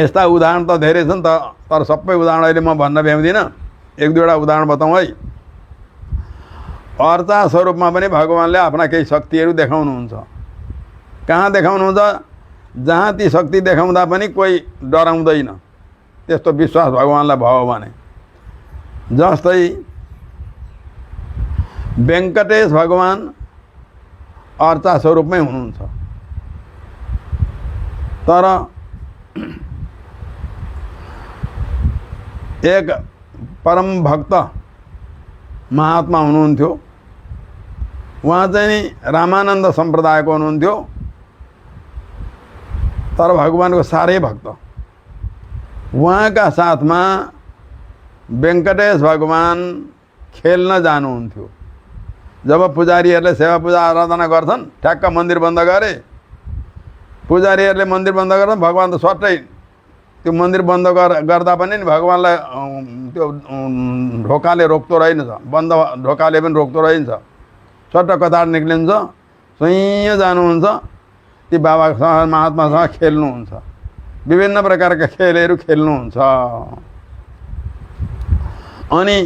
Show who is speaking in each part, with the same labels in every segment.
Speaker 1: यस्ता उदाहरण त धेरै छन् तर सबै उदाहरण अहिले म भन्न भ्याउँदिनँ। एक दुईवटा उदाहरण बताउँ है। अर्चा स्वरूपमा पनि भगवानले आफ्ना केही शक्तिहरू देखाउनुहुन्छ। कहाँ देखाउनुहुन्छ? जहाँ ती शक्ति देखाउँदा पनि कोही डराउँदैन, त्यस्तो विश्वास भगवानलाई भयो भने। जस्तै वेङ्कटेश भगवान अर्चा स्वरूपमै हुनुहुन्छ, तर एक परम भक्त महात्मा हुनुहुन्थ्यो। उहाँ चाहिँ रामानन्द सम्प्रदायको हुनुहुन्थ्यो, तर भगवानको साह्रै भक्त। उहाँका साथमा वेङ्कटेश भगवान खेल्न जानुहुन्थ्यो। जब पुजारीहरूले सेवा पूजा आराधना गर्छन्, ठ्याक्क मन्दिर बन्द गरे, पुजारीहरूले मन्दिर बन्द गर्दा भगवान त सट्टै त्यो मन्दिर बन्द गर्दा पनि भगवानलाई त्यो ढोकाले रोक्दो रहेनछ, बन्द ढोकाले पनि रोक्दो रहेछ। सट्ट कतार निक्लिन्छ, स्वयं जानुहुन्छ, ती बाबासँग महात्मासँग खेल्नुहुन्छ, विभिन्न प्रकारका खेलहरू खेल्नुहुन्छ। अनि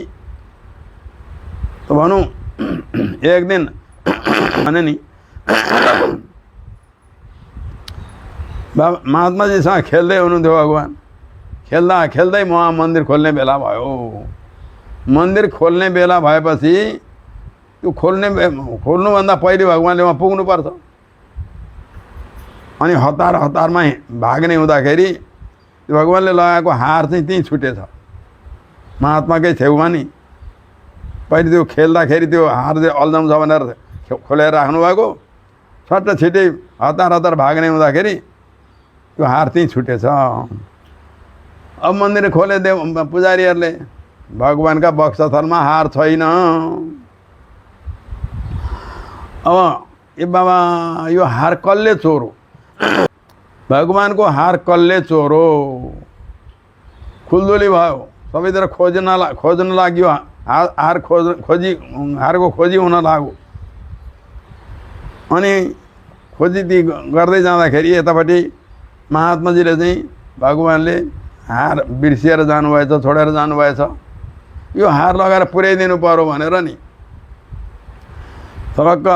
Speaker 1: भनौँ एक दिन भने नि महात्माजीसँग खेल्दै हुनुहुन्थ्यो भगवान। खेल्दा खेल्दै उहाँ मन्दिर खोल्ने बेला भयो। मन्दिर खोल्ने बेला भएपछि त्यो खोल्नुभन्दा पहिले भगवानले उहाँ पुग्नुपर्छ। अनि हतारमा भाग्ने हुँदाखेरि भगवानले लगाएको हार चाहिँ त्यहीँ छुटेछ, महात्माकै छेउमा नि। पहिले त्यो खेल्दाखेरि त्यो हार चाहिँ अल्झाउँछ भनेर खोलेर राख्नुभएको, सट्ट छिटै हतार भाग्ने हुँदाखेरि त्यो हार त्यहीँ छुटेछ। अब मन्दिर खोलिदियो पुजारीहरूले, भगवानका वक्षस्थलमा हार छैन। अब ए बाबा, यो हार कसले चोरो? भगवानको हार कसले चोरो? खुल्दुली भयो, सबैतिर खोज्न लाग्यो, हारको खोजी हुन लाग्यो। अनि खोजी ती गर्दै जाँदाखेरि यतापट्टि महात्माजीले चाहिँ भगवानले हार बिर्सिएर जानुभएछ, छोडेर जानुभएछ, यो हार लगाएर पुर्याइदिनु पर्यो भनेर नि सबक्क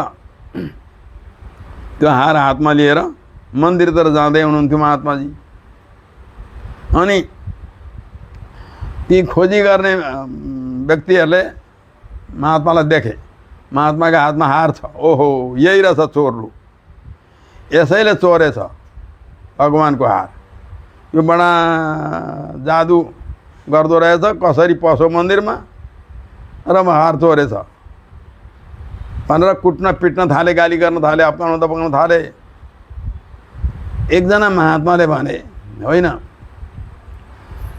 Speaker 1: त्यो हार हातमा लिएर मन्दिरतिर जाँदै हुनुहुन्थ्यो महात्माजी। अनि ती खोजी गर्ने व्यक्तिहरूले महात्मालाई देखे, महात्माका हातमा हार छ, ओहो यही रहेछ चोर्नु, यसैले चोरेछ भगवानको हार, यो बडा जादु गर्दो रहेछ, कसरी पस्यो मन्दिरमा र हार चोरेछ भनेर कुट्न पिट्न थाले, गाली गर्न थाले, अपनाउन दबाउन थाले। एकजना महात्माले भने, होइन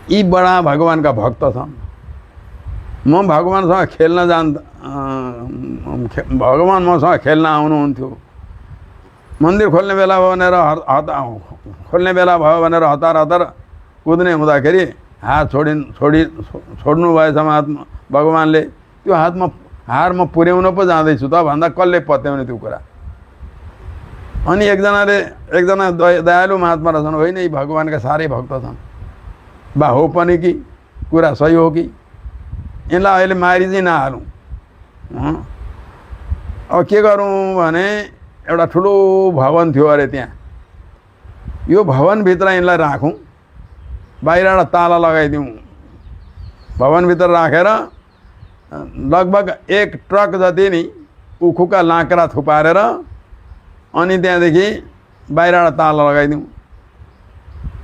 Speaker 1: यी बडा भगवानका भक्त छन्, म भगवानसँग खेल्न भगवान मसँग खेल्न आउनुहुन्थ्यो, मन्दिर खोल्ने बेला भनेर हतार कुद्ने हुँदाखेरि हात छोड्नु भएछ महात्मा भगवानले। त्यो हार म पुर्याउन पो जाँदैछु त भन्दा कसले पत्याउने त्यो कुरा? अनि एकजना दयालु महात्मा रहेछन्, होइन यी भगवानका साह्रै भक्त छन्, बा हो पनि कि कुरा सही हो कि, यिनलाई अहिले मारि चाहिँ नहालौँ। अब के गरौँ भने एउटा ठुलो भवन थियो अरे त्यहाँ, यो भवनभित्र यिनलाई राखौँ, बाहिरबाट ताला लगाइदिउँ। भवनभित्र राखेर लगभग 1 ट्रक जति नि उखुका लाँक्रा थुपारेर अनि त्यहाँदेखि बाहिरबाट ताला लगाइदिउँ।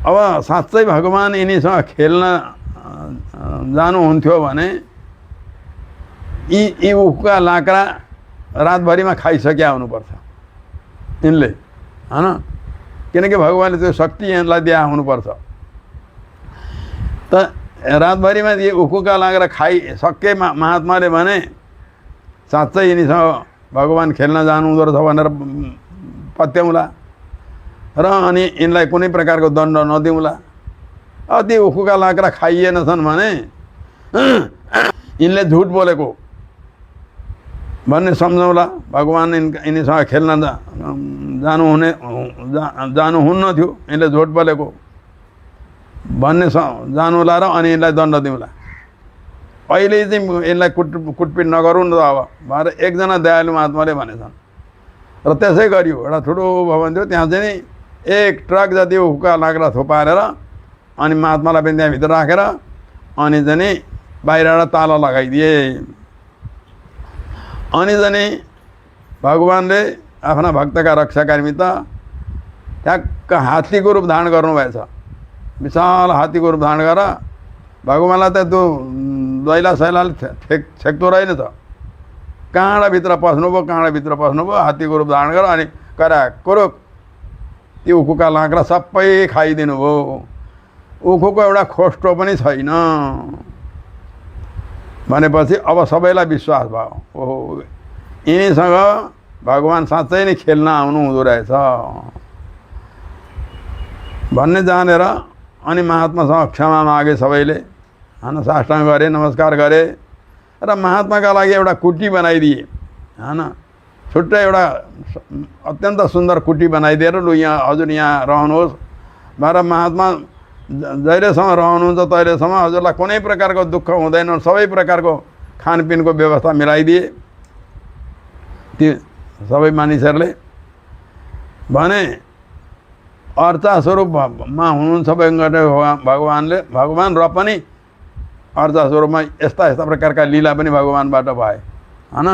Speaker 1: अब साँच्चै भगवान यिनीसँग खेल्न जानुहुन्थ्यो भने यी उखुका लाँक्रा रातभरिमा खाइसक्या हुनुपर्छ यिनले, होइन? किनकि भगवानले त्यो शक्ति यिनलाई दिया हुनुपर्छ। त रातभरिमा यी उखुका लाँक्रा खाइसके महात्माले भने साँच्चै यिनीसँग भगवान खेल्न जानुहुँदो रहेछ भनेर पत्याउँला र अनि यिनलाई कुनै प्रकारको दण्ड नदिउँला। ती उखुका लाँक्रा खाइएनछन् भने यिनले झुट बोलेको भन्ने सम्झौला, भगवान यिनीसँग खेल्न जानुहुन्न थियो, यिनले झुट बोलेको। भन्ने जानुला र अनि यसलाई दण्ड दिउँला। अहिले चाहिँ यसलाई कुटपिट नगरौँ न त अब भनेर एकजना दयालु महात्माले भनेछन् र त्यसै गरियो। एउटा ठुलो भवन थियो, त्यहाँ चाहिँ एक ट्रक जति हुक्का लाक्रा थुपारेर अनि महात्मालाई पनि त्यहाँभित्र राखेर अनि चाहिँ बाहिरबाट ताला लगाइदिए। अनि चाहिँ भगवानले आफ्ना भक्तका रक्षाका निमित्त ठ्याक्क हात्तीको रूप धारण गर्नुभएछ। विशाल हात्तीको रूप धारण गरेर भगवानलाई त त्यो दैला सैलाले छेक्दो रहेन त, काँडाभित्र पस्नुभयो, काँडाभित्र पस्नुभयो, हात्तीको रूप धारण गरेर अनि कराकुरुक त्यो उखुका लाक्रा सबै खाइदिनु भयो। उखुको एउटा खोस्टो पनि छैन भनेपछि अब सबैलाई विश्वास भयो, ओहो यिनीसँग भगवान साँच्चै नै खेल्न आउनु हुँदो रहेछ भन्ने जानेर अनि महात्मासँग क्षमा मागे सबैले, होइन, साष्टाङ्ग गरे, नमस्कार गरे र महात्माका लागि एउटा कुटी बनाइदिए, होइन, छुट्टै एउटा अत्यन्त सुन्दर कुटी बनाइदिएर लु यहाँ हजुर यहाँ रहनुहोस् भनेर महात्मा जहिलेसम्म रहनुहुन्छ तहिलेसम्म हजुरलाई कुनै प्रकारको दुःख हुँदैन, सबै प्रकारको खानपिनको व्यवस्था मिलाइदिए ती सबै मानिसहरूले। भने अर्चा स्वरूपमा हुनुहुन्छ वेङ्कटेश भगवान र पनि अर्चा स्वरूपमा यस्ता यस्ता प्रकारका लीला पनि भगवानबाट भए, होइन।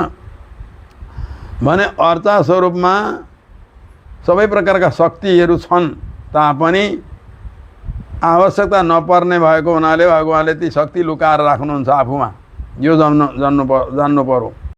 Speaker 1: भने अर्चा स्वरूपमा सबै प्रकारका शक्तिहरू छन् तापनि आवश्यकता नपर्ने भएको हुनाले भगवानले ती शक्ति लुकाएर राख्नुहुन्छ आफूमा, यो जान्नु पर्यो।